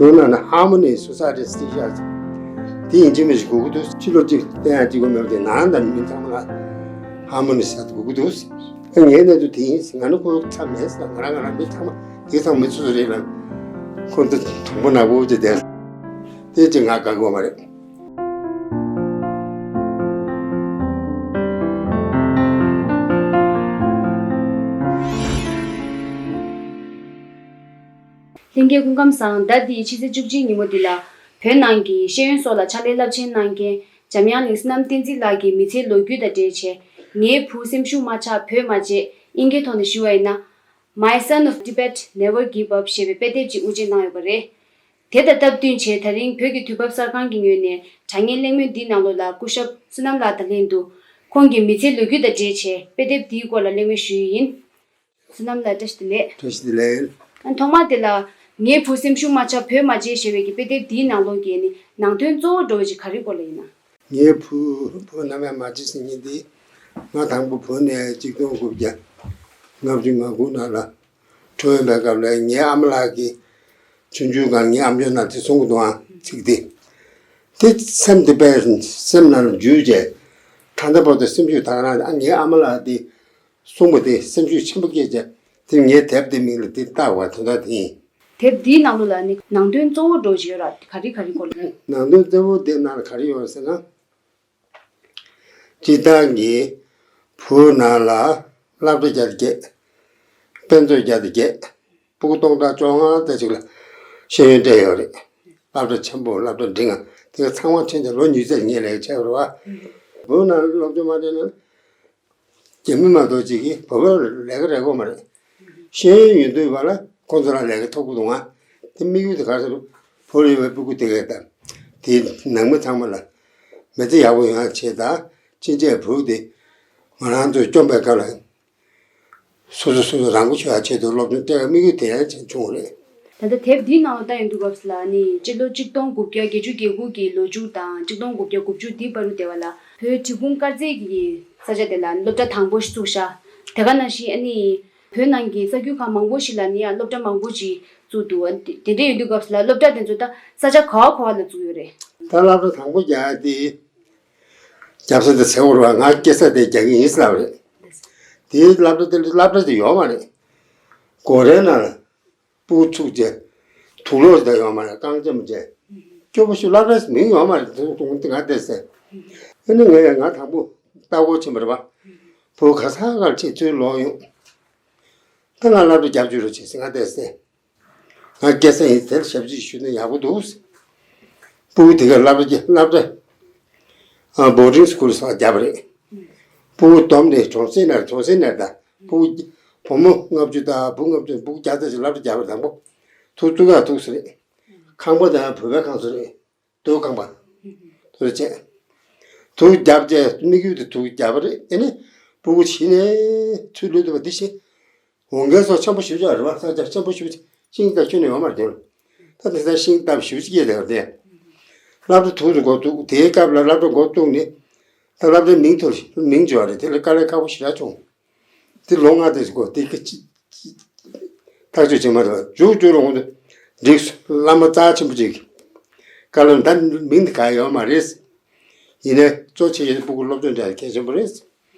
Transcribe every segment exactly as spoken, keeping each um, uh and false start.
བོད་ནང་ན་ཧར་མོ་ནི་སོ་སའི་ཊི་སྟེ་ཤག་དེ་ཡིན་གཅིག་མིན་གཅིག་དགོས་ཀྱི་འདུག་ཕྱི་ལོགས་གཅིག་བསྟན་ཡག་གཅིག་པོ་མེད་པ་དེ་ནང་དང་མི་ཚང་མ་ལ་ཧར་མོ་ནི་ཟེར་དགོས་ཀྱི་འདུག་ངའི་གནས་ཚུལ་དེ་ཡིན། ང་ནི་ཁོ་ཚ་མེད་ཟེར། ང་རང་ང་རང་མི་ཚང་མ་དེ་ཚང་མི་ཚོ་རེད་ལ། ཁོ་ཚོ་དུང་པོ་ནག་པོ་ཅིག་བསྡད། དེ་ཅིག་ང་དགའ་གི་མ་རེད། ལྷན་རྒྱས་སྐུ་ཁམས་བཟང་། ཟླ་འདིའི་ཕྱི་ཚེས་བཅུ་གཅིག་ཉིན་མོ་འདི་ལ། བོད་ནང་གི་ཤེས་ཡོན་སོགས་ལ་ཕྱག་ལས་རླབས་ཆེན་གནང་མཁན་འཇམ་དབྱངས་གླིང་བསོད་ནམས་བསྟན་འཛིན་ལགས་ཀྱི་མི་ཚེའི་ལོ་རྒྱུས་དང་འབྲེལ་བྱས། ངའི་བུ་སེམས་ཤུགས་མ་ཆག་བོད་མ་བརྗེད། དབྱིན་སྐད་ཐོག་ནས་ཞུ་བ་ཡིན་ན། My Son of Tibet Never Give Up ཞེས་པའི་དཔེ་དེབ་ཅིག་དབུ་འབྱེད་གནང་ཡོད་པ་རེད། དེ་དང་སྟབས་བསྟུན་བྱས། ད་རིང་བོད་ཀྱི་དུས་བབ་གསར་ཁང་གི་ངོས་ནས་དྲ་བརྙན་གླེང་མོལ་འདིའི་ནང་ལོགས་ལ་སྐུ་ཞབས་བསོད་ནམས་ལགས་དང་ལྷན་དུ། ཁོང་གི་མི་ཚེའི་ལོ་རྒྱུས་དང་འབྲེལ་བྱས་དཔེ་དེབ་འདིའི་སྐོར་ལ་གླེང་མོལ་ཞུ་ཡི་ཡིན། བསོད་ནམས་ལགས་བཀྲ་ཤིས་བདེ་ལེགས། བཀྲ་ཤིས་བདེ་ལེགས། ཨ། ཐོག་མ་དེ་ལ། ངའི་བུ་སེམས་ཤུགས་མ་ཆག་བོད་མ་བརྗེད་ཞེས་པའི་གི་དཔེ་དེབ་འདིའི་ནང་ལོགས་ཀྱི་ནི་ནང་དོན་གཙོ་བོ་འདྲ་བོ་ཅིག་ག་རེའི་སྐོར་ལ་ཡིན་ན། ངའི་བུ་བོད་ནམ་ཡང་མ་བརྗེད་ཟེར་མཁན་དེ། ང་དང་པོ་བོད་ནས་གཅིག་སྟོང་དགུ་བརྒྱ་ལྔ་བཅུ་ང་དགུ་ནང་ལ་འཁྲུངས་ཡོད་པའི་སྐབས་ལ། ངའི་ཨ་མ་ལགས་ཀྱིས་ཆུང་ཆུང་སྒང་ངའི་ཨམ་ཅོག་ནང་དེ་གསུང་གི་འདུག་ཨང་། ཚིག་དེ། དེ་སེམས་དེ་དཔེ་སེམས་ནང་ལ་འཇུས་བྱས། ད་ལྟ་བར་དུ་སེམས་ཤུགས་དང་རང་ཨ། ངའི་ཨ་མ་ལགས་དེ་གསུངས་པ་དེ་སེམས་ཤུགས་ཆེན་པོ་སྐྱེས་བྱས། དེ་ངའི་དེབ་དེ་མིང་ལ་དེ་བཏགས་པ་དོན་དག་དེ་ཡིན། དེབ་འདིའི་ནང་ལོགས་ལ་ནི་ནང་དོན་གཙོ་བོ་འདྲ་བོ་ཅིག་ཡོད་ར། ག་རེ་ག་རེ་སྐོར་ལ། ནང་དོན་གཙོ་བོ་དེ་ནང་ལ་ག་རེ་ཡོད་ཟེར་ན། སྤྱིར་བཏང་གི་བོད་ནང་ལ་སློབ་གྲྭ་བརྒྱ་དང་བརྒྱད། དཔེ་མཛོད་བརྒྱ་དང་བརྒྱད། སྤུ་གུ་སྟོང་ཕྲག་བཅོ་ལྔ་དེ་ཅིག་ལ་ཤེས་ཡོན་སྤྲད་ཡོད་རེད། སློབ་གྲྭ་ཆེན་པོ། སློབ་གྲྭ་འབྲིང་ང་དེ་ག་ཚང་མ་ཕྱིན་ཏེ་ལོ་ཉི་ཤུ་རྩ་གཉིས་ལས་ཀ་བྱས་པ་རེད་བ། བོད་ནང་སློབ་སྦྱོང་མ་སྤྲད་ན། རྒྱ་མི་མ་གཏོགས་ཅིག་གིས་བོད་པར་ལས་ཀ་རག་གི་མ་རེད། ཤེས་ཡོན་ཡོད་དུས་བ་ལ་ཁོང་ཚོ་ལ་ལས་ཀ་ཐོབ་ཀྱི་འདུག་ང་། དེ་དམིགས་ཡུལ་དེ་ག་རེ་ཟེར་ན། བོད་ལ་ཡོད་པའི་སྤུ་གུ་དེ་གས་དང་། དེའི་ནང་མི་ཚང་མ་ལ་མི་ཚེ་ཡག་པོ་ཡོང་ཡག་ཆེད་དང་། ཕྱིན་ཆད་བོད་དེ་ང་རང་ཚོས་སྐྱོང་པའི་སྐབས་ལ། སོ་སོ་སོ་སོ་རང་མགོ་ཆོད་ཡག་ཆེད་དུ་སློབ་སྦྱོང་སྤྲད་པའི་དམིགས་ཡུལ་དེ་ཡང་བྱུང་བ་རེད། ད་ལྟ་དེབ་འདིའི་ནང་ལ་ལྟ་ཡོང་དུས་སྐབས་སུ་ལ་ནི། སྤྱི་ལོ་གཅིག་སྟོང་དགུ་བརྒྱ་བརྒྱད་ཅུ་གྱ་དགུ་གི་ལོ་མཇུག་དང་གཅིག་སྟོང་དགུ་བརྒྱ་དགུ་བཅུ་འདིའི་བར་དུ་བསྡད་པ་ལ། བོད་འབྲས་སྤུངས་དཀར་མཛེས་ཀྱི་ས་ཆ་དེ་ལ་སློབ་གྲྭ་དང་པོ་ཞིག་བཙུགས་ཤག་དེ་ག་ནང་བཞིན་ཨ་ནི། བོད་ནང་གི་ས་ཁུལ་ཁག་མང་པོ་ཞིག་ལ་ནི་ཡང་སློབ་གྲྭ་མང་པོ་ཅིག་བཙུགས་འདུག་དེ་འདྲ་ཡོང་དུས་སྐབས་སུ་ལ། སློབ་གྲྭ་དེ་ཚོ་ད་ས་ཆ་ག་བ་ག་བ་ལ་བཙུགས་ཡོད་རེད། ད་སློབ་གྲྭ་དང་པོ་རྒྱག་ཡ་དེ། རྒྱབ་ས་དེ་ཟེར་བ་རེད་བ། ང་སྐྱེས་ས་དེ་རྒྱ་གི་ཡིན་ཟེར་ལབ་རེད། དེའི་སློབ་གྲྭ་དེ་ལ་སློབ་གྲྭ་དེ་ཡོད་མ་རེད། སྒོ་རའི་ནང་ལ་སྤུ་གུ་ཚུགས་བྱས། དུག་ལོག་དེ་ཡོད་མ་རེད། རྐང་རྗེན་མོ་བྱས། སྐྱོ་པོ་ཞིག་སློབ་གྲྭའི་མིང་ཡོད་མ་རེད། དུ་དུང་དེ་ང་བལྟས་ཚེ། ཨ་ནི་ངས་ང་དང་པོ་ལྟ་སྐོར་ཕྱིན་པ་རེད་བ། བུ་ག་ས་གར་ཕྱིན་ཚུར་ལོག་ཡོང་། ད་ང་སློབ་གྲྭ་རྒྱབ་བཅུག་རོགས་བྱེད་ཟེར་ང་བལྟས་ཚེ། ང་སྐྱེས་ས་ཡིན། དེར་ཞབས་ཕྱི་ཞུས་ན་ཡག་པོ་འདུག་སྤུ་གུ་དེ་ག་སློབ་གྲྭ་སློབ་གྲྭ། ཨ། བོར་ཌིང་སི་ཀུལ་སོགས་བརྒྱབ་པ་རེད། སྤུ་གུ་བསྡོམས་ནས་གྲོང་གསེབ་ནས་གྲོང་གསེབ་ནས་ད། སྤུ་གུ་བུ་མོ་ལྔ་བཅུ་དང་བུ་ལྔ་བཅུ། སྤུ་གུ་བརྒྱ་ཙམ་ཞིག་སློབ་གྲྭ་བརྒྱབ་པ་རེད། དང་པོ་དུ་བཙུགས་ཡག་ཐུག་ས་རེད། ཁང་པ་དང་བོད་པའི་ཁང་ཚོ་རེད། དུ་ཁང་པ། དུ་བྱས། དུ་བརྒྱབ་བྱས་དམིགས་ཡུལ་དེ་དུ་བརྒྱབ་པ་རེད། ཨ་ནི་སྤུ་གུ་གཞི་ནས་ཚུར་ལུས་ཐུབ་པ་འདི་བྱས། འོང་མཁན་སོགས་ཆེན་པོ་ཞེ་པོ་ཅིག་རེད་བ། ས་ཆ་ཆེན་པོ་ཞེ་པོ་ཅིག་ཤིང་རྟ་ཁྱོན་ནས་ཡོད་མ་རེད་དེ། ད་དེ་ལྟར་ཤིང་རྟ་ཞེ་པོ་ཅིག་སྐྱེས་བསྡད་པ་དེ། སློབ་གྲྭ་དུ་དུ་འགོ་བཙུགས། དེའི་སྐབས་ལ་སློབ་གྲྭ་འགོ་བཙུགས་ནས། ད་སློབ་གྲྭའི་མིང་ཐོག་མིང་བརྗོད་པ་རེད། དེ་ལ་དཀའ་ལས་ཁག་པོ་ཞེ་དྲག་བྱུང་། དེ་ལོ་ལྔ་དེ་འགོ་དེ་གི་ཅི་ཅི་ཐག་གཅོད་བྱེད་མ་ཐུབ། མཇུག་མཇུག་ལ་འོང་དུས་འགྲིག་སོང་། བླ་མ་རྩ་ཆེན་པོ་ཅིག་བཀའ་སློབ། ད་མིང་དེ་ག་ཡོད་མ་རེད། ཡིན་ནའི་གཙོ་ཆེ་ཤོས་དེ་སྤུ་གུ་སློབ་སྦྱོང་སྤྲད་ཡ་གལ་ཆེན་པོ་རེད།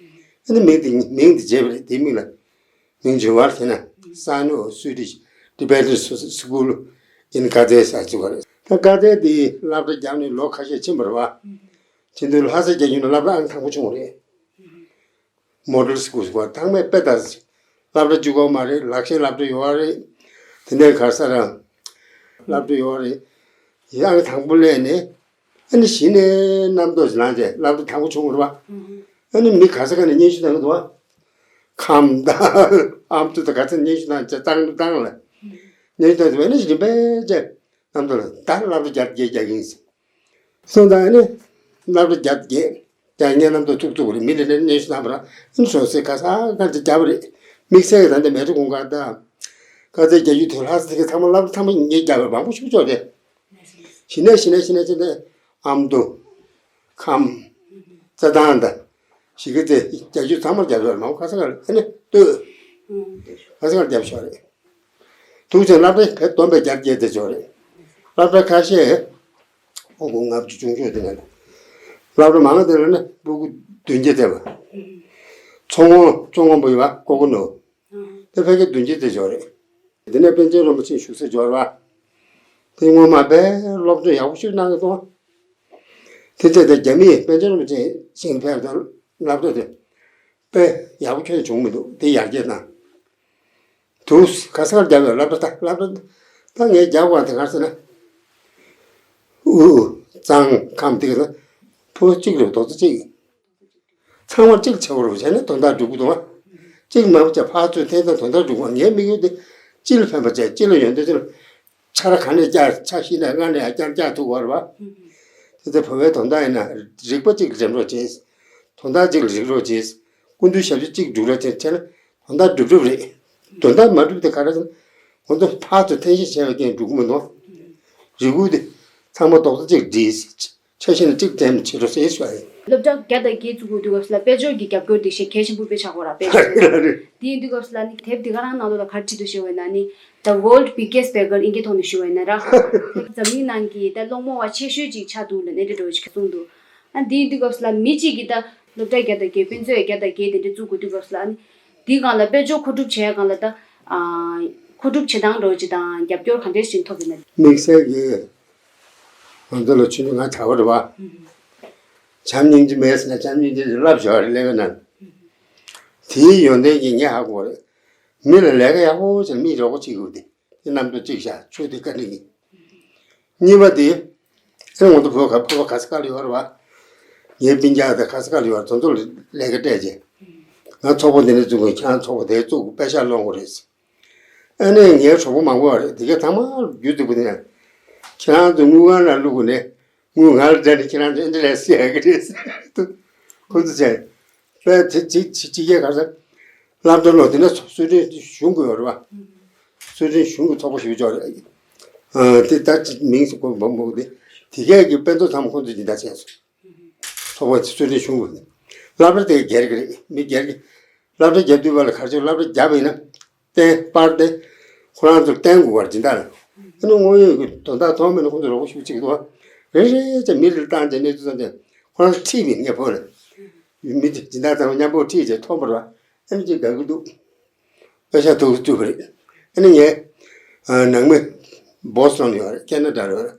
ཨ་ནི་མིང་དེ་མིང་དེ་བརྗེས་པ་རེད། དེའི་མིང་ལ། མིང་བརྗེ་བར་བྱས་ན། Sino Swedish Tibetan School in Gazi ཟེར་བ་རེད། ད་གྷ་ཛའི་དེ་སློབ་གྲྭ་བརྒྱབ་ནས་ལོ་ཁ་ཤས་ཕྱིན་པ་རེད་བ། ཕྱིན་དུས་ལྷ་སའི་རྒྱལ་ཡོངས་ནས་སློབ་གྲྭ་ཨང་དང་པོ་བྱུང་བ་རེད། མོ་ཌེལ་སི་ཀུལ་ཟེར་བ། ཚང་མས་དཔེ་ལྟ། སློབ་གྲྭ་གཅིག་པོ་མ་རེད། ལག་ཤེས་སློབ་གྲྭ་ཡོད་རེད། དེ་ནས་ག་རེ་ཟེར། སློབ་གྲྭ་ཡོད་རེད། ཡང་ཨང་དང་པོ་སླེབས་ནས། ཨ་ནི་གཞི་ནས་རྣམ་རྟོག་ཞིག་ལངས་བྱས་སློབ་གྲྭ་དང་པོ་བྱུང་བ་རེད་བ། ཨ་ནི་མི་ག་ས་ག་ནས་སྙན་ཞུ་བཏང་གི་འདུག་བ། ཁམས་དང་ཨ་མདོ་དང་ག་ཚོད་སྙན་ཞུ་བཏང་བྱས་བཏང་བཏང་ལ། སྙན་ཞུ་བཏང་དུས་ཨ་ནི་རིམ་པས་བྱས་རྣམ་རྟོག་ལ། ད་སློབ་གྲྭ་བརྒྱ་དང་བརྒྱད་རྒྱག་གི་ཡིན་ཟེར། སོང་ཙང་ཨ་ནི་སློབ་གྲྭ་བརྒྱ་དང་བརྒྱད་རྒྱག་མཁན་རྣམ་རྟོག་ཐུག་ཐུག་རེད། མི་རེ་རེར་སྙན་ཞུ་བཏང་བ་རེད། ཨ་ནི་གྲོང་གསེབ་ག་ས་ག་ཅིག་བརྒྱབ་པ་རེད། དམིགས་བསལ་གྱི་ད་ལྟ་མལ་གྲོ་གུང་དཀར་དང་། དཀར་མཛེས་རྒྱ་ཡུལ་དུ། ལྷ་ས་དེ་ག་ཚང་མ་སློབ་གྲྭ་ཚང་མ་ངས་བརྒྱབ་པ་མང་པོ་ཞིག་ཆོག་སྟེ། གཞི་ནས་གཞི་ནས་གཞི་ནས་གཞི་ནས་ཨ་མདོ། ཁམས། རྩེད་ཐང་དང་། གཞིས་ཀ་རྩེ། རྒྱ་ཆུ་ཚང་མར་རྒྱབ་ཤོག་རེད། མང་པོ་ག་ས་ག་ལ་ཨ་ནི་སྟོད། ག་ས་ག་ལ་རྒྱབ་ཤོག་རེད། ཐུགས་ཆེན་སློབ་གྲྭ་བས་བསྡོམས་པས་བརྒྱ་དང་བརྒྱད་དེ་ཆོག་རེད། སློབ་གྲྭ་ཁ་ཤས་ཕྲུ་གུ་ལྔ་བཅུ་ཅུང་ཤོས་དེ་ནས། སློབ་གྲྭ་མང་དེ་ལ་ནི་ཕྲུ་གུ་བདུན་བརྒྱ་ཙམ་པ། མཚོ་སྔོན་མཚོ་སྔོན་པོ་ཡོད་པ་ཀོ་ཀོ་ནོར། དེ་ཕལ་སྐད་བདུན་བརྒྱ་ཙམ་ཅིག་རེད། དེ་ནས་པཎ་ཆེན་རིན་པོ་ཆེ་བཞུགས་སའི་འབྱོར་བ། དེ་སྔོན་མ་དཔེ་སློབ་སྦྱོང་ཡག་པོ་ཞིག་གནང་གི་འདུག་དེ་ཚེ་དེ་རྒྱ་མིས་པཎ་ཆེན་རིན་པོ་ཆེ་ཞིང་ཕེབས་དང་སློབ་གྲྭ་དེ་དཔེ་ཡག་པོ་ཁྱོན་བྱུང་མི་འདུག་དེ་ཡར་རྒྱས་གནང་། དུ་ག་ས་གར་རྒྱབ་ཡོད་སློབ་གྲྭ་ད་སློབ་གྲྭ་ད་ངས་རྒྱབ་དབང་དེ་ག་རེ་ཟེར་ན། དབུས་གཙང་ཁམས་དེ་ག་ཕོ་གཅིག་རེད་རྡོག་རྩ་གཅིག་ཚང་མ་གཅིག་བྱེད་དགོས་རེད་བྱས་ན་དོན་དག་འགྲུབ་ཀྱི་འདུག་ཨ། གཅིག་མ་བྱས་ཕར་ཚུར་འཐེན་ན་དོན་དག་འགྲུབ་ཀྱི་ངའི་དམིགས་ཡུལ་དེ་སྤྱི་ལ་ཕན་པ་བྱས་སྤྱི་ལ་ཡོན་ཏན་ཅན་ཆ་ར་ག་ནས་བསྐྱར་ཆ་ཤེས་ན་སྔ་ནས་ཡང་བསྐྱར་བསྐྱར་ཐུབ་དགོས་རེད་བ། དེ་ཚེ་བོད་པའི་དོན་དག་ཡིན་ན་རིག་པ་གཅིག་འགྲེམ་རོགས་བྱས། དོན་དག་གཅིག་ལ་རིག་རོགས་བྱས། སྐུ་མདུན་ཞབས་ཕྱི་གཅིག་སྒྲུབ་རོགས་བྱས་བྱས་ན་དོན་དག་འགྲུབ་འགྲུབ་རེད། དོན་དག་མ་འགྲུབ་དེ་ག་རེ་ཟེར་ན། ང་ཚོ་ཕར་ཚུར་འཐེན་ཤེས་བྱས་པའི་རྐྱེན་འགྲུབ་ཀྱི་མི་འདུག་རེ་སྐུལ་དེ་ཚང་མ་རྡོག་རྩ་གཅིག་སྒྲིལ། ཆ་ཤས་ནི་གཅིག་འདྲེས་ནས་བྱེད་རོགས་ཟེར་ཞུ་བ་ཡིན། སློབ་གྲྭ་བརྒྱ་དང་བརྒྱད་བཙུགས་དགོས་དུས་སྐབས་སུ་ལ་དཔལ་འབྱོར་གྱི་རྒྱབ་སྐྱོར་དེ་ཞེ་གལ་ཆེན་པོ་དཔེ་ཆགས་ཀྱི་ཡོད་ར། དཔལ་འབྱོར་དེ་ཡིན་དུས་སྐབས་སུ་ལ་ནི་དེབ་འདི་ག་རང་ནང་ལོགས་ལ་ག་རེ་བྲིས་འདུག་ཞུ་བ་ཡིན་ན་ནི། The World Biggest Beggar ཨིན་སྐད་ཐོག་ནས་ཞུ་བ་ཡིན་ན་ར། འཛམ་གླིང་ནང་གི་ད་སློང་མོ་བ་ཆེ་ཤོས་ཅིག་ཆགས་འདུག་ལབ་ནས་དེ་འདྲ་བོ་ཞིག་གསུངས་འདུག་ཨ་འདི་ཡིན་དུས་སྐབས་སུ་ལ་མི་གཅིག་གིས་ད་སློབ་གྲྭ་བརྒྱ་དང་བརྒྱད་དཔེ་མཛོད་བརྒྱ་དང་བརྒྱད་དེ་འདྲ་བཙུགས་དགོས་དུས་སྐབས་སུ་ལ་ནི། འདིའི་སྒང་ལ་དཔལ་འབྱོར་མཁོ་སྒྲུབ་བྱེད་ཡ་སྒང་ལ་ད། ཨ། མཁོ་སྒྲུབ་བྱེད་སྟངས་འདྲ་བོ་ཅིག་དང་རྒྱབ་སྐྱོར་ག་འདྲས་ཅིག་ཐོབ་ཡོད་ན། དམིགས་བསལ་གྱི་ང་ཚོ་ལ་ཆུང་ཆུང་ང་གྲྭ་པ་རེད་བ། བྱམས་སྙིང་རྗེ་མེད་ཟེར་ན་བྱམས་སྙིང་རྗེ་ལབ་བཞག་རེད་ཀླད་པའི་ནང་། དེའི་ཡོན་ཏན་གྱིས་ངས་ཧ་གོ་རེད། མི་ལ་ལས་ཀ་ཡག་པོ་བྱས་ན་མིས་རོགས་པ་བྱེད་དགོས་ཏེ་དེ་རྣམ་རྟོག་གཅིག་བཞག་ཆུ་དེ་བཀའ་དྲིན་གྱིས། གཉིས་པ་དེ། ཨེ་ང་ཚོ་བོད་ཁ་བོད་པ་ག་ས་ག་ལ་ཡོད་རེད་བ། ངའི་སྤུན་ཀྱག་དེ་ག་ས་ག་ལ་ཡོད་རེད་དེ་ཚོ་ལ་ལས་ཀ་སྤྲད་རྗེས། ང་ཚོགས་པ་འདི་ནས་བཙུགས་དགོས་ཁྱེད་རང་ཚོགས་པ་དེ་བཙུགས་དགོས་པེ་ཤག་སློང་དགོས་རེད། ཨ་ནི་ངའི་གྲོགས་པོ་མང་པོ་ཡོད་རེད་དེ་གས་ཚང་མ་རྒྱུ་སྡུག་པོ་དེ་ཡང་། ཁྱེད་རང་ཚོ་དངུལ་ཁང་ལ་བླུགས་ནས་དངུལ་ང་ལ་སྤྲད་ནས་ཁྱེད་རང་ཚོ་ཨེ་འདྲ་ལས་སེ་ཡག་གི་རེད། ཁོ་ཚོ་བྱས། པས་དེ་གཅིག་གཅིག་གཅིག་ཡས་ག་ས། སློབ་གྲྭ་ལོ་དེ་ནས་སུ་ཊིན་གཞུང་གི་ཡོད་རེད་བ། སུ་ཊིན་གཞུང་གི་ཚོགས་པ་ཞིག་ཆོག་རེད། ཨ་དེ་ད་ཅིག་མིང་ཟེར་དགོས་མང་པོ་དེ། དེ་གས་ཀྱི་དཔེ་མཛོད་ཚང་མ་ཁོ་ཚོས་སྦྱིན་བདག་བྱས་སོང་། ཚོགས་པ་སུ་ཊིན་གཞུང་གི། སློབ་གྲྭ་དེ་སྒེར་གྱི་རེད་མི་སྒེར་གྱི། སློབ་གྲྭ་རྒྱབ་དུས་བར་ལ་ག་རེ་བྱུང་སློབ་གྲྭ་རྒྱབ་ཡིན་ན། བརྟེན་པར་དེ། ཁོ་རང་ཚོར་བརྟེན་དགོས་པར་སྦྱིན་བདག་ལ། ཨ་ནི་དངོས་ཡོད་ཀྱི་དོན་དག་མཐོང་མེད་ན་ཁོ་ཚོ་རོགས་པ་ཞུ་གཅིག་འདུག་རེ་རེ་བྱས་མི་རེ་བཏང་བྱས་གནས་ཚུལ་བཏང་བྱས་ཁོ་རང་ཚོ་ཁྲིད་པའི་ངས་ཕོ་ལ། མི་དེ་སྦྱིན་བདག་ཚང་མ་མཉམ་པོ་ཁྲིད་བྱས་མཐོང་པར་བ་ཨ་ནི་ཅིག་དགའ་གི་འདུག་པེ་ཤག་ཐུག་བཅུག་པ་རེད། ཨ་ནི་ངས་ནང་མི་བོ་སི་ཊོན་ཡོད་རེད་ཁེ་ན་ཌ་ཡོད་རེད།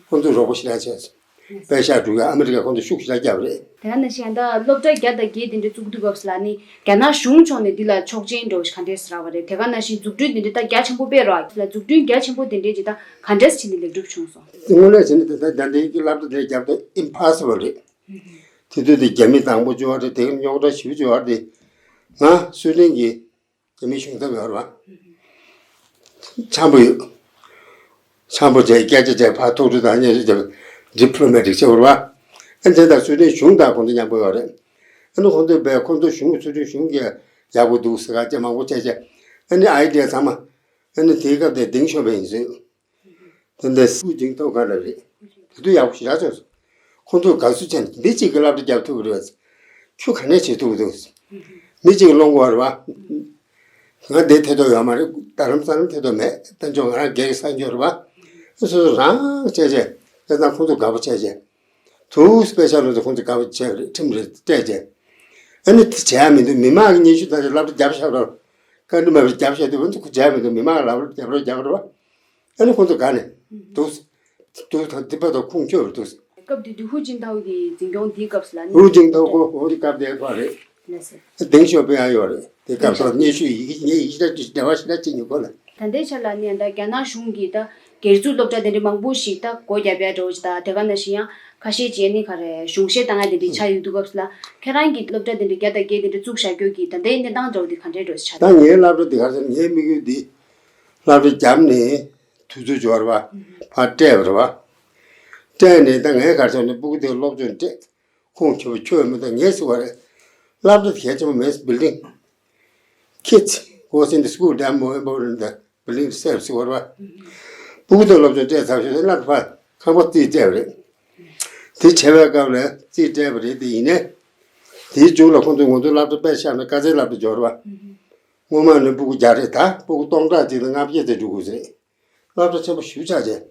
ཁོ་ཚོས་རོགས་པ་ཞེ་དྲག་བྱས་སོང་། པེ་ཤག་འགྲུལ་ཡ་ཨ་མི་རི་ཀ་ཁོང་ཚོ་ཤུགས་ཞེ་དྲག་བརྒྱབ་རེད། དེ་ག་ནང་བཞིན་ད་སློབ་གྲྭ་བརྒྱ་དང་བརྒྱད་དེ་འདྲ་བཙུགས་དུས་སྐབས་སུ་ལ་ནི་རྒྱ་ནག་གཞུང་ཕྱོགས་ནས་འདི་ལ་ཆོག་མཆན་འདྲ་བོ་ཞིག་ག་འདྲས་རག་པ་རེད། དེ་ག་ནང་བཞིན་འཛུགས་སྐྲུན་དེ་འདྲ་ད་རྒྱ་ཆེན་པོ་དཔེ་རག་ལ་འཛུགས་སྐྲུན་རྒྱ་ཆེན་པོ་དེ་འདྲས་ཀྱི་ད་ག་འདྲས་བྱས་ནས་ལེགས་གྲུབ་བྱུང་སོང་། དངོས་གནས་བྱས་ན་དེ་ལྟར་ད་ལྟའི་གི་སློབ་གྲྭ་དེ་རྒྱབ་ད་ཨིམ་ཕོ་སི་བལ་རེད། དེ་དུས་དེ་རྒྱ་མི་དང་པོ་བཅུ་བ་རེད་དེ་རྙོག་དྲ་ཞེ་པོ་བཅུ་བ་རེད། ང་སུའི་ཌེན་གྱི་རྒྱ་མི་གཞུང་ཚབ་ཡོད་རེད་བ། འཆམ་པོ་ཡོད། འཆམ་པོ་བྱས་སྐད་ཆ་བྱས་ཕར་ཐུག་འཕྲད་དང་སྙན་ཞུ་བྱས་ཌི་པི་ལོ་མེ་ཊིག་བྱེད་དགོས་རེད་བ། ཨ་ནི་དེ་དང་སུའི་ཌེན་གཞུང་དང་ཁོང་ཚོ་མཉམ་པོ་ཡོད་རེད། ཨ་ནི་ཁོང་ཚོས་བས་ཁོང་ཚོ་གཞུང་སུའི་ཌེན་གཞུང་གིས་ཡག་པོ་འདུག་ཟེར་ག་ཅེས་མང་པོ་བྱས་བྱས། ཨ་ནི་ཨའི་ཌི་ཡ་ཚང་མ། ཨ་ནི་དེའི་སྐབས་དེ་ཏེང་ཞའོ་ཕིང་ཡིན་ཟེར། དེ་འདྲ་ཧུའུ་ཅིན་ཐའོ་ག་འདྲ་རེད། དེ་དུས་ཡག་པོ་ཞེ་དྲག་བྱུང་སོང་། ཁོང་ཚོས་དགའ་བསུ་བྱས་ནས་འདི་གཅིག་གིས་སློབ་གྲྭ་རྒྱབ་ཐུབ་ཀྱི་རེད་བ། ཁྱོད་ག་ནས་བྱེད་ཐུབ་ཀྱི་འདུག་མི་གཅིག་གིས་སློང་དགོས་རེད་བ། ང་འདིར་ཐེ་གཏོགས་ཡོད་མ་རེད། རྡ་རམ་ས་ལར་ཐེ་གཏོགས་མེད། དཔལ་འབྱོར་ང་རང་སྒེར་གྱི་གསར་འགྱུར་རེད་བ། སོ་སོ་རང་བྱས་བྱས་བྱས་ཙང་ཁོང་ཚོ་དགའ་པོ་བྱས་བྱས། དུ་སི་པེ་ཤལ་ལོ་ཚོ་ཁོང་ཚོ་དགའ་པོ་བྱས་པ་རེད། ཁྲིམས་རེ་སྤྲད་བྱས། ཨ་ནི་དེ་བྱས་ཡ་མི་འདུག་མི་མང་གི་སྙན་ཞུ་དང་སློབ་གྲྭ་རྒྱབ་ཤག་རོགས། བཀའ་འདྲི་མ་བྱས་རྒྱབ་ཤག་དེ་ཁོང་ཚོ་ཁོ་བྱས་ཡ་མི་འདུག་མི་མང་གི་སློབ་གྲྭ་རྒྱབ་རོགས་རྒྱབ་རོགས། ཨ་ནི་ཁོང་ཚོ་དགའ་ནས་འདུག་འདུག་དང་འདི་པ་དང་ཁུངས་འཁྱོལ་བར་འདུག་སྐབས་དེ་དུས་ཧུའུ་ཅིན་ཐའོ་གི་འཛིན་སྐྱོང་འདིའི་སྐབས་སུ་ལ་ནི། ཧུའུ་ཅིན་ཐའོ་ཁོ་ཧོ་དེ་སྐབས་དེའི་ཐོག་རེད། ལགས་སོ། ཏེང་ཞའོ་ཕིང་ཡང་ཡོད་རེད། དེ་སྐབས་སུ་སྙན་ཞུ་ཡི་གེ་ངས་ཡི་གེ་ཞེ་དྲག་འབྲེལ་བ་ཞེ་དྲག་བྱེད་མྱོང་གོ་ལ། ད་ལྟའི་ཆ་ལ་ནི་ད་རྒྱ་ནག་གཞུང་གིས་ད་སྒེར་བཙུགས་སློབ་གྲྭ་དེ་འདྲ་མང་པོ་ཞིག་ད་སྒོ་བརྒྱབ་ཡ་འདྲ་བོ་ཞིག་དང་དེ་ག་ནང་བཞིན་ཡང་ཁ་ཤས་ཀྱིས་ནི་ག་རེ་གཞུང་བཞེས་བཏང་ཡ་དེ་འདྲ་ཆགས་ཡོད་དུས་སྐབས་སུ་ལ་ཁྱེད་རང་གིས་སློབ་གྲྭ་དེ་འདྲ་བརྒྱ་དང་བརྒྱད་དེ་འདྲ་བཙུགས་བཞག་རྒྱུ་གི་ད་ལྟའི་གནས་སྟངས་འདྲ་བོ་དེ་ག་འདྲའི་འདྲ་བོ་ཞིག་ཆགས། ད་ངའི་སློབ་གྲྭ་དེ་ག་རེ་ཟེར་ངའི་དམིགས་ཡུལ་འདི། སློབ་གྲྭ་བརྒྱབ་ནས་དུས་ཚོད་འབྱོར་བ་ཕར་སྤྲད་པ་རེད་བ། སྤྲད་ནས་ད་ངས་ག་རེ་བྱས་ནས་སྤུ་གུ་དེ་སློབ་སྦྱོང་སྤྲད་ཁུངས་འཁྱོལ་བ་ཁྱོད་མི་ད་ངས་ཟེར་བ་རེད། སློབ་གྲྭ་དེ་གལ་ཆེན་པོ་མེད་བིལ་ཌིང་། Kids goes in the school damn more important than building itself ཟེར་བ་རེད་བ། སྤུ་གུ་དེ་སློབ་སྦྱོང་སྤྲད་ཚར་ཞོར་སློབ་གྲྭ་ཕར་ཁང་པ་རྩིས་སྤྲད་པ་རེད། དེ་བྱས་པའི་སྐབས་ལ་རྩིས་སྤྲད་པ་རེད་དེ་ཡིན་ནའི། དེའི་མཇུག་ལ་ཁོང་ཚོས་ང་ཚོའི་སློབ་གྲྭ་དཔེ་བཞག་ན་དཀར་ཟས་སློབ་གྲྭ་འབྱོར་བ། སྔོན་མ་ནི་སྤུ་གུ་བརྒྱ་རེད་ད་སྤུ་གུ་སྟོང་ཕྲག་གཅིག་དང་ལྔ་བརྒྱ་ཙམ་འགྲོ་དགོས་རེད། སློབ་གྲྭ་ཆེན་པོ་ཞེ་པོ་ཆགས་བྱས།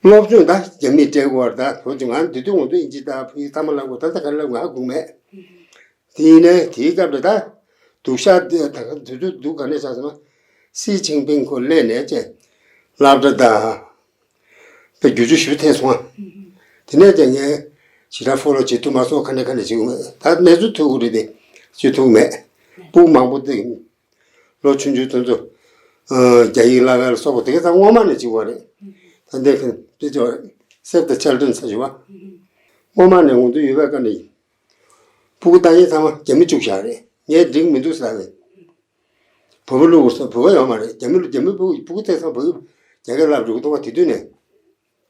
སློབ་སྦྱོང་ད་རྒྱ་མིས་སྤྲད་དགོས་པ་རེད། ད་བོད་ཀྱི་ང་འདི་དུས་ང་ཚོ་ཨིན་ཇི་ད་ཕ་གི་ཚང་མ་ལབ་དགོས། ད་ལྟ་ག་རེ་ལབ་ང་ཧ་གོ་མེད། དེ་ཡིན་ནའི་དེའི་སྐབས་ལ་ད་སྡུག་ཤག་དེ་ད་དུས་ཚོད་སྡུག་ག་ནས་ཆགས་ཟེར་ན། སི་ཅིན་ཕིང་ཁོ་སླེབས་ནས་ཅེ་སློབ་གྲྭ་དང་དཔེ་བསྒྱུར་བཅོས་ཞེ་པོ་ཐེབས་སོང་ང་། དེ་ནས་ཀྱང་ངས་ཞེ་དྲག་ཕོ་ལོ་བྱེད་ཐུབ་མ་སོང་། ཁ་ནས་ཁ་ནས་བྱེད་དགོས་མེད། ད་གནས་ཚུལ་ཐུག་གི་རེད་དེ་བྱེད་ཐུབ་མེད། སྤུ་གུ་མང་པོ་དེ་ལོ་ཆུང་ཆུང་དེ་ཚོ་རྒྱ་ཡིག་བསླབ་ཡ་ལ་སོགས་པ་དེ་ག་ཚང་སྔོན་མ་ནས་བྱེད་དགོས་རེད། ད་འདི་ཁ་དཔེ་ཆ་Save the Children ཟེར་བ། སྔོན་མ་ནས་ང་ཚོ་ཡོད་པའི་སྐབས་ནས་སྤུ་གུ་ལྟ་མཁན་ཚང་མ་རྒྱ་མི་བཅུག་བཞག་རེད། ངས་འགྲིག་མི་འདུག་ཟེར་བས། བོད་པ་བླུག་ས་བོད་པ་ཡོད་མ་རེད། རྒྱ་མི་རྒྱ་མི་སྤུ་སྤུ་གུ་ཐད་ཚང་བོད་རྒྱ་སྐད་བསླབ་འགྲོ་གི་འདུག་བ། དེ་དུས་ནས་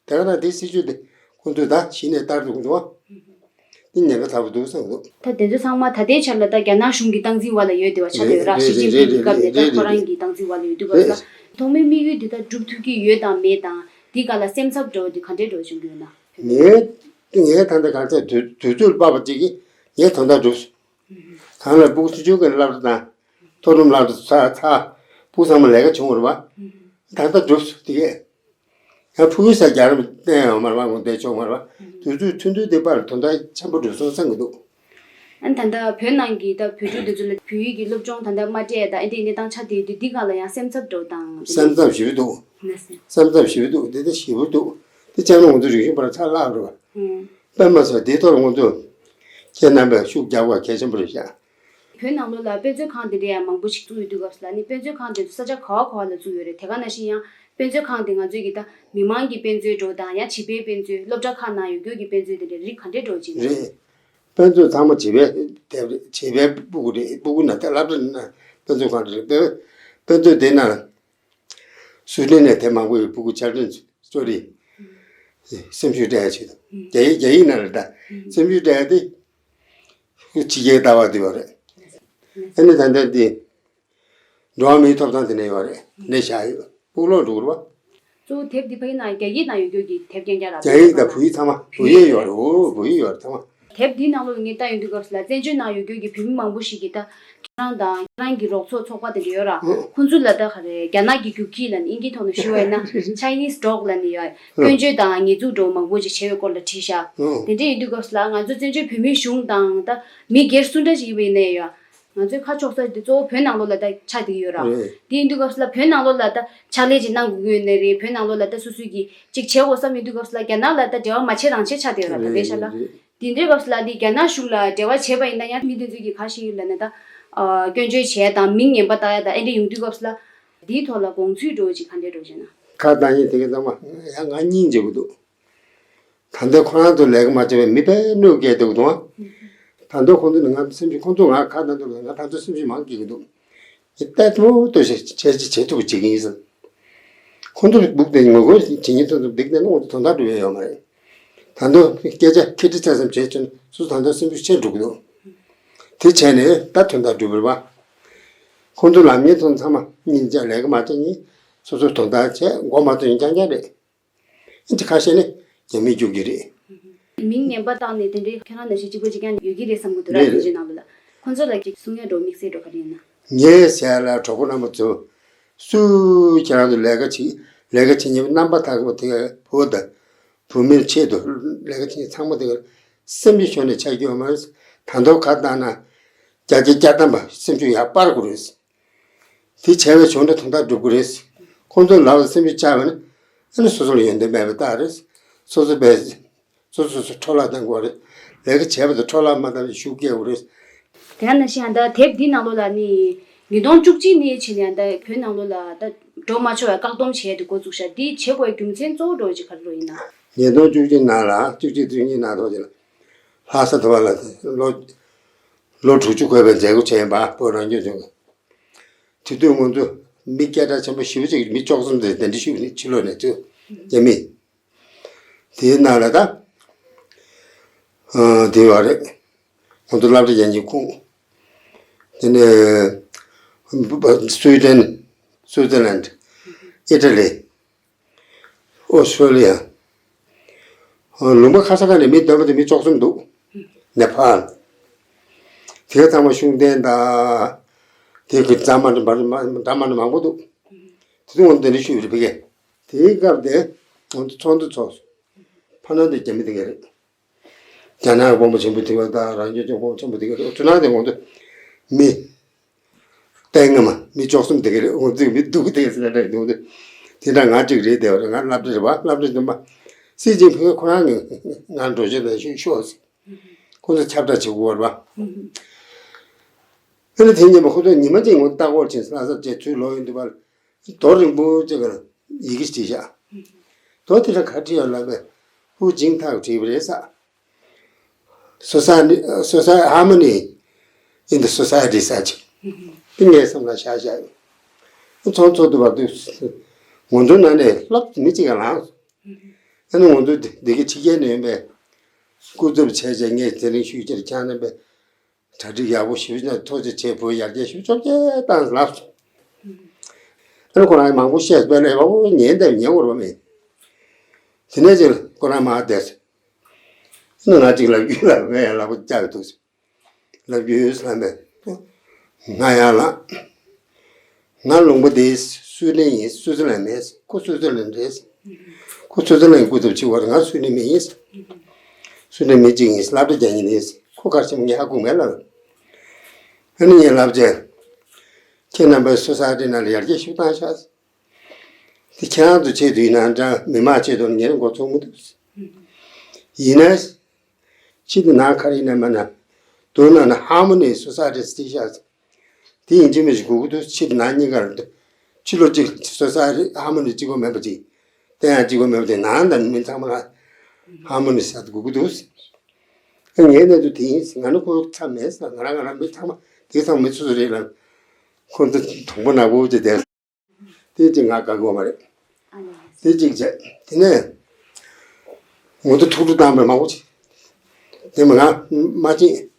དེ་ག་ན་དེ་སྲིད་ཇུས་དེ་ཁོང་ཚོས་ད་གཞི་ནས་བསྟར་འགྲོ་གི་འདུག་བ། དེ་ཉེན་ཁ་ཚ་པོ་འདུག་བསམ་གི་འདུག་ད་དེ་ཚོ་ཚང་མ་ད་ལྟའི་ཆར་ལ་ད་རྒྱ་ནག་གཞུང་གི་སྟངས་འཛིན་འོག་ལ་ཡོད་བསྡད་པ་ཆགས་བསྡད་ཡོད་ར། ཞི་ཅིན་ཕིང་གི་སྐབས་ནས་ད་ཁོ་རང་གི་སྟངས་འཛིན་འོག་ལ་ཡོད་དུས་སྐབས་ལ་ཐོག་མའི་དམིགས་ཡུལ་འདི་ད་འགྲུབ་ཐུབ་ཀྱི་ཡོད་དང་མེད་དང་། འདི་ག་ལ་སེམས་འཚབ་འདྲ་བོ་འདི་ག་འདྲའི་འདྲ་བོ་བྱུང་གི་ཡོད་ན། ངས་ངས་ད་ལྟ་གང་ཚད་དུས་དུས་ཚོད་སྤར་བ་གཅིག་གིས་ངས་དོན་དག་འགྲུབ་སོང་། གང་ལ་སྤུ་གུ་ཆུང་ཆུང་གི་སློབ་གྲྭ་དང་མཐོ་རིམ་སློབ་གྲྭ་ཚར་ཚར་སྤུ་གུ་ཚང་མ་ལས་ཀ་བྱུང་བ་རེད་པ། ད་ལྟ་འགྲུབ་སོང་དེ་གས། ཡང་ཕུགས་ས་རྒྱ་རམ་བསྟན་ཡོང་མ་རེད་པ། ངོ་བསྟན་ཆོག་མ་རེད་པ། དུས་ཚོད་ཐུང་ཐུང་དེ་པར་དོན་དག་ཆེན་པོ་འགྲུབ་སོང་བསམ་གི་འདུག་ཨ་ནི་ད་ལྟ་བོད་ནང་གི་ད་བོད་ཕྲུག་དེ་ཚོ་ལ་བོད་ཡིག་གི་སློབ་སྦྱོང་ད་ལྟ་མ་སྤྲད་ད་ཨེ་འདྲའི་གནས་སྟངས་ཆགས་བསྡད་དུས་འདི་ག་ལ་ཡང་སེམས་འཚབ་འགྲོ་དང་། སེམས་འཚབ་ཞེ་པོ་འདུག་ན་སེམས། སེམས་འཚབ་ཞེ་པོ་འདུག་འདི་ད་ཞེ་པོ་འདུག་དེ་ཅང་ང་ཚོ་རིག་གཞུང་པར་ཚར་བརླག་འགྲོ་བ། ཨང་། དཔེ་མ་སྲིད་དེའི་ཐོག་ང་ཚོ་ཁྱེད་རྣམ་པས་ཤུགས་རྒྱག་དགོས་གལ་ཆེན་པོ་རེད་ཤག་བོད་ནང་ལོགས་ལ་དཔེ་མཛོད་ཁང་དེ་འདྲ་ཡང་མང་པོ་ཞིག་བཙུགས་ཡོད་དུས་སྐབས་སུ་ལ་ནི་དཔེ་མཛོད་ཁང་དེ་ཚོ་ས་ཆ་ག་བ་ག་བ་ལ་བཙུགས་ཡོད་རེད། དེ་ག་ནང་བཞིན་ཡང་དཔེ་མཛོད་ཁང་དེ་ང་ཚོའི་གི་ད་མི་མང་གི་དཔེ་མཛོད་འདྲ་བོ་དང་ཡང་བྱིས་པའི་དཔེ་མཛོད། སློབ་གྲྭ་ཁག་ནང་ཡོད་རྒྱུ་གི་དཔེ་མཛོད་དེ་འདྲ་རིགས་ག་འདྲའི་འདྲ་བོ་ཅིག་ཡིན་ན། རེད། དཔེ་མཛོད་ཚང་མ་བྱིས་པའི་དེབ་རེད། བྱིས་པའི་སྤུ་གུ་རེད། སྤུ་གུ་ན་ད་སློབ་གྲྭ་ན་དཔེ་མཛོད་ཁང་རེད། དཔེ་དཔེ་མཛོད་དེ་ན་སུའི་ཌེན་ནས་དེབ་མང་པོ་ཡོད། སྤུ་གུ་ཆར་ཅན་ཅོ་རི། སེམས་ཤུགས་སྤྲད་ཡ་ཆེད་དུ་རྒྱ་ཡིག་རྒྱ་ཡིག་ནང་རེད། ད་སེམས་ཤུགས་སྤྲད་ཡ་དེ་ཕྱི་རྒྱལ་ལྟ་བ་དེ་བ་རེད། ཨ་ནི་ད་ལྟ་དེ་འགྲོ་བ་མིའི་ཐོབ་ཐང་དེ་ནས་ཡོད་རེད། ནས་བཞག་ཡོད། སྤུ་གུ་ལོག་འགྲོ་གི་རེད་པ། གཙོ་བོ་དེབ་འདི་ཕ་གི་ནང་རྒྱ་ཡིག་ནང་ཡོད་རྒྱུ་གི་དེབ་རྐྱང་རྐྱང་ར། རྒྱ་ཡིག་དང་བོད་ཡིག་ཚང་མ། བོད་ཡིག་ཡོད་རེད། འོ་བོད་ཡིག་ཡོད་རེད་ཚང་མ། དེབ་འདིའི་ནང་ལོགས་ལ་ངས་ལྟ་ཡོང་དུས་སྐབས་སུ་ལ་བཙན་བྱོལ་ནང་ཡོད་རྒྱུ་གི་བོད་མི་མང་པོ་ཞིག་གིས་ད་ཁྱེད་རང་དང་ཁྱེད་རང་གི་རོགས་ཚོགས་ཚོགས་པ་དེ་འདྲ་ཡོད་ར། ཨོ། ཁོང་ཚོ་ལ་ད་ག་རེ་རྒྱ་ནག་གི་རྒྱུག་ཁྱི་ལབ་ནས། དབྱིན་སྐད་ཐོག་ནས་ཞུ་བ་ཡིན་ན་Chinese dog ལབ་ནས་ཡོད། ཨོ། སྐྱོན་བརྗོད་དང་ཉེས་འཛུགས་འདྲ་བོ་མང་པོ་ཅིག་བྱས་པའི་སྐོར་ལ་བྲིས་ཤག་ཨོ། དེ་འདྲ་ཡིན་དུས་སྐབས་སུ་ལ་ང་ཚོ་བཙན་བྱོལ་བོད་མིའི་གཞུང་དང་ད་མི་སྒེར་སུ་འདྲ་ཞིག་ཡིན་པ་ཡིན་ན་ཡང་། ང་ཚོའི་ཁ་ཕྱོགས་ས་དེ་གཙོ་བོ་བོད་ནང་ལོགས་ལ་ད་ཆགས་བསྡད་ཀྱི་ཡོད་ར། རེད། དེ་ཡིན་དུས་སྐབས་སུ་ལ་བོད་ནང་ལོགས་ལ་ད་ཕྱག་ལས་ཅིག་གནང་དགོས་ཀྱི་ཡོད་ནའི་རེད། བོད་ནང་ལོགས་ལ་ད་སོ་སོའི་གི་ཅིག་བྱེད་དགོས་བསམ་ཡོང་དུས་སྐབས་སུ་ལ་རྒྱ་ནག་ལ་ད་འབྲེལ་བ་མ་བྱས་རང་བྱས་ཆགས་བསྡད་ཡོད་ར། ད་ལྟའི་ཆ་ལ། རེད། དེ་འདྲའི་སྐབས་སུ་ལ་དེ་རྒྱ་ནག་གཞུང་ལ་འབྲེལ་བ་བྱས་པ་ཡིན་ན་ཡང་མི་དེ་ཚོས་ཀྱི་ག་ཞིག་ཡོད་ལབ་ན་ད། ཨ། སྐྱོན་བརྗོད་བྱས་དང་མིང་ངན་པ་བཏགས་ཡ་དང་ཨེ་འདྲ་ཡོང་དུས་སྐབས་སུ་ལ། དེའི་ཐོག་ལ་དགོངས་ཚུལ་འདྲ་བོ་ཅིག་ག་འདྲ་འདྲ་བོ་བྱས་ན། ཁ་བཏང་ཡིན་དེ་ག་ཚང་མ་ཡང་ང་སྙིང་རྗེ་པོ་འདུག་ད་ལྟ་ཁོ་རང་ཚོ་ལས་ཀ་མ་བྱས་པའི་མི་དཔེ་གནོད་སྐྱེལ་འདུག་དང་། ད་དུང་ཁོང་ཚོ་ནི་ང་སེམས་ཤུགས། ཁོང་ཚོ་ང་ཁ་ན་འདུག་ང་ད་ཚོ་སེམས་ཤུགས་མང་སྐྱེ་གི་འདུག་ལྟད་མོ་ལྟོས་ཤིག་བྱས་ཅི་བྱེད་ཐུབ་ཀྱི་བྱེད་ཀྱི་ཡིན་ཟེར། ཁོང་ཚོ་སྦུག་དེ་ངོ་རྒོལ་བྱེད་ཉིན་ཐོན་ཐུབ་འདུག་ནས་ཁོང་ཚོ་དོན་དག་འགྲུབ་ཡ་ཡོད་མ་རེད། ད་དུང་སྐད་ཆ་ཁེ་ཏི་ཚ་ཙམ་བྱས་ཚུན་སུ་ད་དུང་སེམས་ཤུགས་ཆེ་འགྲོ་གི་འདུག་དེ་བྱས་ནས་ད་དོན་དག་འགྲུབ་རེད་པ། ཁོང་ཚོ་ལམ་ཉིན་ཐོན་ཚང་མ་སྙིང་རྗེ་ལས་ཀ་མ་བྱས་ཉིན་སོ་སོའི་དོན་དག་བྱས་མགོ་མ་ཚོས་ཉིན་རྐྱང་རྐྱང་རེད། ཨ་ནི་ཁ་ཤས་ནི་རྒྱ་མིས་རྒྱུག་གི་རེད། མིང་ངན་པ་བཏགས་ནས་དེ་འདྲའི་ཁྱེད་རང་ནང་བཞིན་གཅིག་པ་གཅིག་རྐྱང་ཡོད་ཀྱི་རེད་བསམ་གྱི་འདུག་ར། རེད་རེད། དེ་འདྲའི་ནང་ལོགས་ལ་ཁོང་ཚོ་ལ་ཅིག་གསུང་ཡ་འདྲ་བོ་དམིགས་བསལ་འདྲ་བོ་ག་རེ་ཡིན་ན། ངས་ཟེར་ཡ་ལ་གྲོགས་པོ་རྣམ་པ་ཚོ། སུ་ཁྱེད་རང་ཚོ་ལས་ཀ་བྱེད་ལས་ཀ་བྱེད་མཁན་རྣམ་པ་དག་པོ་དེ་བོད་དང་བོད་མིའི་ཆེད་དུ་ལས་ཀ་བྱེད་མཁན་ཚང་མ་དེ་སེམས་ཀྱི་ཕྱོགས་ནས་ཆགས་རྒྱུ་ཡོད་མ་རེད། ད་དུང་ཁ་བཏང་ན་བརྒྱ་ཆ་བརྒྱ་ཐམ་པ་སེམས་ཤུགས་ཡར་སྤར་དགོས་རེད། དེ་བྱས་པའི་བྱུང་འདྲ་དོན་དག་འགྲུབ་ཀྱི་རེད། ཁོང་ཚོ་ལག་ལ་སེམས་ཤུགས་བཅག་པ་ནི་ཨ་ནི་སོ་སོ་ལ་ཡོན་ཏན་མེད་པའི་རྟགས་རེད། སོ་སོ་བས་སོ་སོ་སོ་འཕྲོ་བརླག་གཏང་དགོས་རེད། ལས་ཀ་བྱས་པ་དང་འཕྲོ་བརླག་མ་བཏང་བའི་ཤུགས་སྐྱེ་དགོས་རེད། དེ་ནང་བཞིན་ད་དེབ་འདི་ནང་ལོགས་ལ་ནི་ཉིས་སྟོང་བཅུ་གཅིག་ནས་བྱས་ནས་ད་བོད་ནང་ལོགས་ལ་ད་འགྲོ་མ་ཆོག་པའི་བཀག་སྡོམ་བྱས་ཏེ་འགོ་བཙུགས་ཤག་འདི་བྱེད་དགོས་རྒྱུ་མཚན་གཙོ་བོ་འདྲ་བོ་ཅིག་ག་རེ་རེད་ཡིན་ན། ཉིས་སྟོང་བཅུ་གཅིག་ནང་ལ་བཅུ་གཅིག་བཅུ་གཉིས་ནང་ཐོག་ཅིག་ལ་ལྷ་ས་དུ་བ་ལ་ལོ་ལོ་དྲུག་ཅུ་འཁོར་བའི་མཛད་སྒོ་བྱས་ཡིན་པ། བོད་རང་སྐྱོང་ལྗོངས་ཀྱི། དེ་དུས་ང་ཚོ་མི་སྐད་གྲགས་ཆེན་པོ་ཞེ་པོ་ཅིག་མི་བཅུ་གསུམ་དེ་གདན་འདྲེན་ཞུས་པ་ནི་ཕྱི་ལོགས་ནས་ཚུར་རྒྱ་མི། དེའི་ནང་ལ་ད་ཨ་དེ་བ་རེད། ང་ཚོ་སློབ་གྲྭ་རྒྱག་མཁན་ཁོང་། དེ་ནས་སུའི་ཌེན། སུའི་ཙི་ལན། ཨི་ཊ་ལི། ཨོ་སི་ཊྲེ་ལི་ཡ། ལུང་པ་ཁ་ཤས་ཁ་ནས་མི་བསྡོམས་པ་དེ་མི་བཅུ་གསུམ་འདུག་ནེ་པཱལ། དེ་ཚང་མ་ཤུགས་ལྡན་དང་། དེ་གི་འདྲ་མི་འདྲ་མང་པོ་འདུག་དེ་ཚོ་ང་གདན་འདྲེན་ཞུས་རེད་ཕ་གི། དེའི་སྐབས་དེ་ ཚོགས་འདུ་ཚོགས་སོང་། ཕ་ནང་དེ་རྒྱ་མི་དེ་ག་རེད། རྒྱ་ནག་དབང་པོ་ཆེན་པོ་དེ་བ་དང་རང་སྐྱོང་ལྗོངས་དབང་པོ་ཆེན་པོ་དེ་ག་རེད། ཚུར་ནང་དེ་ངོ་དེ་མི། ལྟས་ངན་མ་མི་བཅུ་གསུམ་དེ་ག་རེད། ངོ་དེ་མི་སྡུག་དེ་ག་ཟེར་ན་འདྲ་འདུག་དེ་འདྲ་ང་གཅིག་རེད། དེ་བ་རེད། ང་སློབ་གྲྭ་རེད་བ། སློབ་གྲྭ་འདི་མ། སྲིད་ཅིང་ཕིང་ཁོ་རང་ངས་ང་འགྲོ་བྱེད་དང་ཤོག་ཤོག་ཟེར། ཁོ་ཚོ་ཁྱབ་བསྒྲགས་བྱེད་དགོས་པ་རེད་བ། ཨ་ནི་དེ་ཉིན་མ་ཁོ་ཚོ་ཉི་མ་གཅིག་ངོ་ལྟ་སྐོར་ཕྱིན་ལྷ་སར་བཅས་ཚུར་ལོག་ཡོང་དུས་བར། རྡོ་རིང་པོ་ཅིག་ག་ཡི་གེ་བྲིས་བཞག་རྡོ་དེ་ལ་ག་བྲིས་ཡོད་ལབ་པས། ཧུའུ་ཅིན་ཐའོ་བྲིས་པ་རེད་ཟེར། Society, society harmony in the society ཟེར་ཅིག་དེ་ངའི་སེམས་ལ་ཤར་བཞག་ཡོད། ཚོགས་འཚོགས་དུས་བར་དུ་ང་ཚོའི་ནང་ནས་སློབ་མི་གཅིག་ག་ལངས་སོང་། ཨ་ནི་ང་ཚོ་འདི་གི་ཕྱི་རྒྱལ་ནས་ཡོང་པའི་སྐུ་ཚབ་བྱས་བྱས་ངས་དེ་རིང་ཞུས་ཀྱི་རེད། ཁྱེད་རྣམ་པས་གྲ་སྒྲིག་ཡག་པོ་ཞུས་ན་ཐུགས་རྗེ་ཆེ། བོད་ཡར་རྒྱས་ཞུ་ཆོག་ཅེས་བཏང་ལབ་སོང་། ཨ་ནི་ཁོ་རང་མང་པོ་བཤད་པས་ལས་བ་བོ་ཉན་དང་ཉན་དགོས་རེད་པ་མེད། དེ་ནས་ཅིག་ཁོ་རང་མར་བསྡད་སོང་། ཨ་ནི་ང་གཅིག་ལབ་རྒྱུ་ལ་ངས་ཡང་ལབ་པ་བཅག་འདུག་ལབ་རྒྱུ་ཡོད་ལབ་པས། ང་ཡང་ལ། ང་ལུང་པ་དེ་སུའི་ནས་ཡིན། སུའི་ཙི་ལན་མེད། ཁོ་སུའི་ཙི་ལན་རེད། ཁོ་སུའི་ཙི་ལན་སྐུ་ཚབ་བྱེད་པར་ང་སུའི་ནས་མེད་ཡིན། སུའི་ནས་མེད་ཅིག་ཡིན། སློབ་གྲྭ་རྒྱག་མཁན་ཡིན། ཁོ་གར་ཕྱིན་ངས་ཧ་གོ་མེད་ལབ། ཨ་ནི་ངས་ལབ་བྱས། ཁྱེད་རྣམ་པའི་སོ་སའི་ཊི་ནང་ལ་ཡར་རྒྱས་ཤུགས་བཏང་ཤག་དེ་ཁྱེད་རང་ཚོ་ཆེད་དུ་ཡིན་ན་འདྲ། མི་མང་ཆེད་དུ་ངས་མགོ་ཚོད་མི་འདུག་ཡིན་ན། ཕྱི་དུ་ནང་ཁ་རི་ན་མ་ན། དོན་ན་ན་ཧར་མོ་ནི་སོ་སའི་ཊི་སྲིད་ཤག་དེ་ཡིན་གཅིག་མིན་གཅིག་དགོས་ཀྱི་འདུག་ཕྱི་དང་ནང་གཉིས་ཀར་འདུག་ཕྱི་ལོགས་གཅིག་སོ་སའི་ཊི་ཧར་མོ་ནི་གཅིག་པོ་མེད་པ་ཅིག་སྟེང་ཡང་གཅིག་པོ་མེད་པ་དེ། ནང་དང་མི་ཚང་མ་ལ་ཧར་མོ་ནི་ཟེར་དགོས་ཀྱི་འདུག་ངའི་གནས་ཚུལ་དེ་ཡིན། ང་ནི་ཁོའི་ཚབ་མེད་ཟེར། ང་རང་ང་རང་མི་ཚང་མ་དེ་ཚང་མི་སོ་སོ་རེད་ལ། ཁོ་ཚོ་དུང་པོ་ནག་པོ་ཅིག་བསྡད། དེ་གཅིག་ང་དགའ་གི་ཡོད་མ་རེད། ཨ་ལས། དེ་གཅིག་བྱས། དེ་ནས་ང་ཚོ་ཐུགས་སྤྲོ་བཏང་བའི་མང་པོ་ཅིག་དེ་མ་ང་མ་ཕྱིན།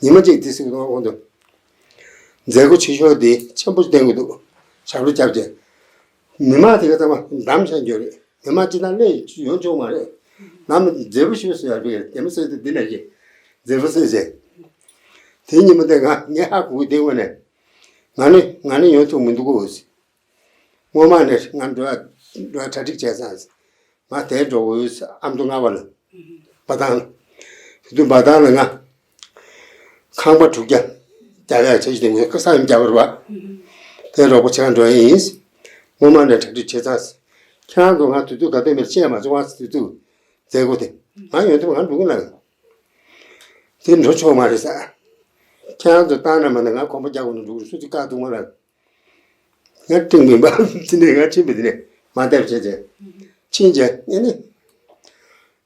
ཉི་མ་གཅིག་དེ་སྲིད་དུ་ཁོང་ཚོ་མཛད་སྒོ་ཆེ་ཤོས་དེ་ཆེན་པོ་བསྟན་གྱི་འདུག་ཞབས་བྲོ་བརྒྱབ་བྱས། མི་མང་དེ་ག་ཚང་མ་འདམ་བྱས་འགྱོ་རེད། མི་མང་སྤྱི་བཏང་སླེབས་ཡོང་ཆོག་མ་རེད། ནམ་མཛེས་པོ་ཞིག་བཟོས་ཡ་རེད། དེ་མི་སྲིད་དུ་འདི་ནས་ཀྱི་མཛེས་པོ་བཟོས་བྱས། དེ་ཉིན་མོ་དེ་ང་ངས་ཧ་གོ་གི། དེ་དངོས་གནས་ང་ནི་ང་ནི་ཡོང་ཐུབ་མི་འདུག་གོ། སྔོན་མ་ནས་ང་འགྲོ་ཡ་འགྲོ་ཡ་གྲ་སྒྲིག་བྱས་ཙང་། ང་དེར་འགྲོ་དགོས། ཨ་མདོ་རྔ་བ་ལ། འབའ་ཐང་། དེ་དུས་འབའ་ཐང་ལ་ང་ཁང་པ་དྲུག་བརྒྱ་རྒྱག་ཡ་བྱས་ཤིང་། དེ་ངོས་ཀ་ས་ཡོམ་བརྒྱབ་པ་རེད་པ། དེར་རོགས་པ་བྱེད་ག་འགྲོ་ཡ་ཡིན། སྔོན་མ་ནས་གྲ་སྒྲིག་བྱས་ཙང་། ཁྱེད་རང་ཚོ་ང་དུས་ཚོད་ག་དུས་མེད་བཤད་མ་བྱུང་བ། དུས་ཚོད་མཛད་སྒོ་དེ་ང་ཡོང་དུས་ང་འགྲོ་གི་ལ། དེ་འགྲོ་ཆོག་མ་རེད་ཟེར། ཁྱེད་རང་ཚོ་བཏང་ན་མ་ན་ང་གོམ་པ་རྒྱག་དགོས་ན་འགྲོ་གི་རེད། སུ་གཅིག་བཀག་ཐུབ་མ་རེད། ང་སྤྲིང་མིན་པ། དེ་ནས་ང་ཕྱིན་པ། དེ་ནས་མ་བསྡད་བྱས་བྱས། ཕྱིན་བྱས་ཨེ་ནི།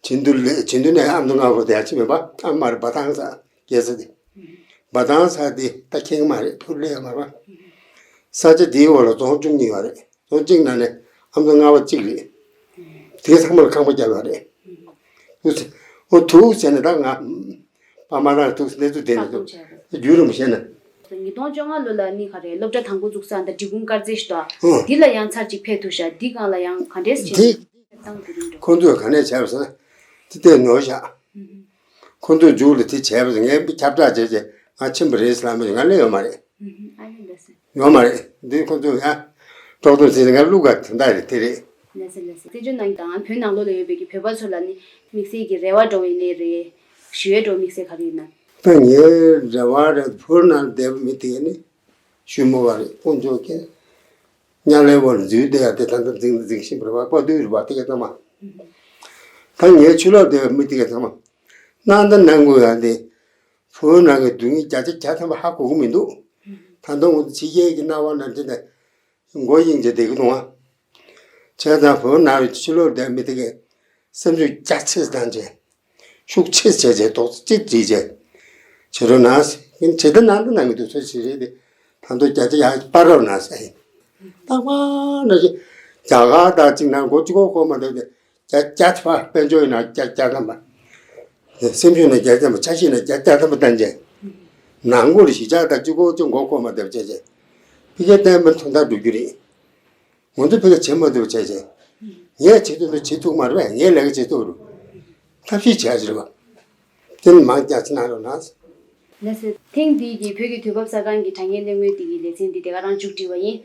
ཆིན་དུ་ལེ་ཆིན་དུ་ནས་ཨ་མདོ་རྔ་བ་དེ་ཡར་ཕྱིན་མིན་པ། ཨ་མ་རེད། འབའ་ཐང་ས་རྒྱལ་ས་དེ། འབའ་ཐང་ས་དེ་ད་མཁྱེན་གི་མ་རེད། ཕུར་ལེ་ཡ་མ་རེད་པ། ས་ཆ་དེའི་འོག་ལ་རྫོང་བཅུ་གཉིས་ཡོད་རེད། རྫོང་གཅིག་ནང་ནས་ཨ་མདོ་རྔ་བ་གཅིག་རེད། དེ་ཚང་མ་ལ་ཁང་པ་བརྒྱབ་ཡོད་རེད། འོ་ཐུག་ཟེར་ནས་ད་ང་པ་མ་རང་ཐུག་གནས་ཚུལ་དེ་ནས་ཐུག་བསྒྱུར་རུ་མི་ཤེས་ན། ཉིས་སྟོང་བཅོ་ལྔ་ལོ་ལ་ནི་ག་རེ་སློབ་གྲྭ་དང་པོ་འཛུགས་ས་འདི་འབྲི་གུང་དཀར་མཛེས་ཤིག་ཏུ། ཨོ། འདི་ལ་ཡང་ཚར་གཅིག་ཕེབས་ཐུབ་ཤག་འདི་སྒང་ལ་ཡང་ག་འདྲས་བྱས་དེ་བཏང་དེ་རིང་འགྲོ། ཁོང་ཚོས་ག་ནས་བྱས་པ་ཟེར་ན། དེ་ལྟས་ནོར་བཞག་ཁོང་ཚོས་མཇུག་ལ་དེ་བྱས་པ་ཟེར། ངས་ཁྱབ་བསྒྲགས་བྱས་རྗེས་ང་ཕྱིན་པ་རེད་ཟེར་ལབ་མ་བྱུང་། ང་སླེབས་ཡོད་མ་རེད། ཨ་ནི་འདྲ་ཟེར། ཡོད་མ་རེད། འདི་ཁོ་ཚོས་ཡང་དཀྲོག་གཏམ་བྱས་ནས་ང་བླུག་ག་དོན་དག་རེད། དེ་རེད། ལགས་སོ་ལགས་སོ། བཙན་བྱོལ་ནང་དང་བོད་ནང་ལོགས་ལ་ཡོད་པའི་གི་བོད་པ་ཚོ་ལ་ནི་དམིགས་བསལ་གྱི་རེ་བ་འདྲ་བོ་ཡིན་ནའི་རེད། ཞུ་ཡས་འདྲ་བོ་དམིགས་བསལ་ག་རེ་ཡིན་ན། ད་ངའི་རེ་བ་རེད། བོད་ནང་བསྡད་པ་མི་དེ་ནི་ཞུ་མོ་བ་རེད། དཀོན་མཆོག་གིས་དམྱལ་བའི་འོག་ལ་འཛུལ་བསྡད་ཡ་དེ་ད་ལྟ་འཛིང་འཛིང་བཞིན་པ་རེད་པ། དཔའ་བདུད་རེད་པ། དེ་ག་ཚང་མ། ད་ངའི་ཕྱི་ལོགས་བསྡད་པའི་མི་དེ་ག་ཚང་མ་སྣང་དང་སྣང་དགོས་ཡ་དེ། བོད་ནང་གི་སྡུག་བསྔལ་བརྒྱ་ཆ་བརྒྱ་ཐམ་པ་ཧ་གོ་གི་མི་འདུག་ད་དུང་ང་ཚོ་ཕྱི་རྒྱལ་གྱི་སྣང་བ་ནང་འདྲི་ནས་མགོ་གཡེང་བྱས་བསྡད་ཀྱི་འདུག་ཨ། བྱས་ཙང་བོད་ནང་ཕྱི་ལོགས་བསྡད་མི་དེ་གས་སེམས་ཤུགས་རྒྱ་ཆེ་བཏང་བྱས། ཤུགས་ཆེ་བྱས་བྱས་རྡོག་རྩ་གཅིག་སྒྲིལ་བྱས། བྱེད་རོགས་གནང་ཟེར། ཡིན་བྱེད་ད་གནང་ད་གནང་གི་འདུག་ཚོད་ཆེ་རེད་དེ། ད་དུང་བརྒྱ་ཆ་ཡར་སྤར་རོགས་གནང་ཟེར་ཡིན། རྟག་པར་ནང་བཞིན་རྒྱ་གར་དང་གཅིག་ནང་མགོ་གཅིག་པོ་འཁོར་མ་ཐུབ་སྟེ། བརྒྱ་བརྒྱ་ཐམ་པ། དཔལ་འབྱོར་ཡིན་ན་བརྒྱ་བརྒྱ་ཐམ་པ། སེམས་ཤུགས་ན་བརྒྱ་བརྒྱ་ཐམ་པ། ཆ་ཤས་ན་བརྒྱ་བརྒྱ་ཐམ་པ་བཏང་བྱས། ནང་སྒོ་ལ་གཞིས་ཆགས་དང་གཅིག་པོ་གཅིག་མགོ་འཁོར་མ་ཐུབ་བྱས་བྱས། ཕ་གིར་བརྟན་པོ་མཐོང་ཐག་འགྲོ་རྒྱུ་རེད། ང་ཚོ་ཕ་གིར་བྱེད་མ་ཐུབ་བྱས་བྱས། ངས་བྱེད་ཐུབ་ན་བྱེད་ཐུབ་མ་རེད་པས། ངས་ལས་ཀ་བྱེད་ཐུབ་རུང་ཐབས་ཤེས་བྱས་ཟེར་བ། དེ་ནི་མང་རྒྱ་ཆེ་གནང་རོགས་གནང་། ལགས་སོ། ཐེངས་འདིའི་གི་བོད་ཀྱི་དུས་བབ་གསར་ཁང་གི་དྲ་བརྙན་གླེང་མོལ་འདི་གི་ལེ་ཚན་འདི་དེ་ག་རང་མཇུག་སྒྲིལ་བ་ཡིན།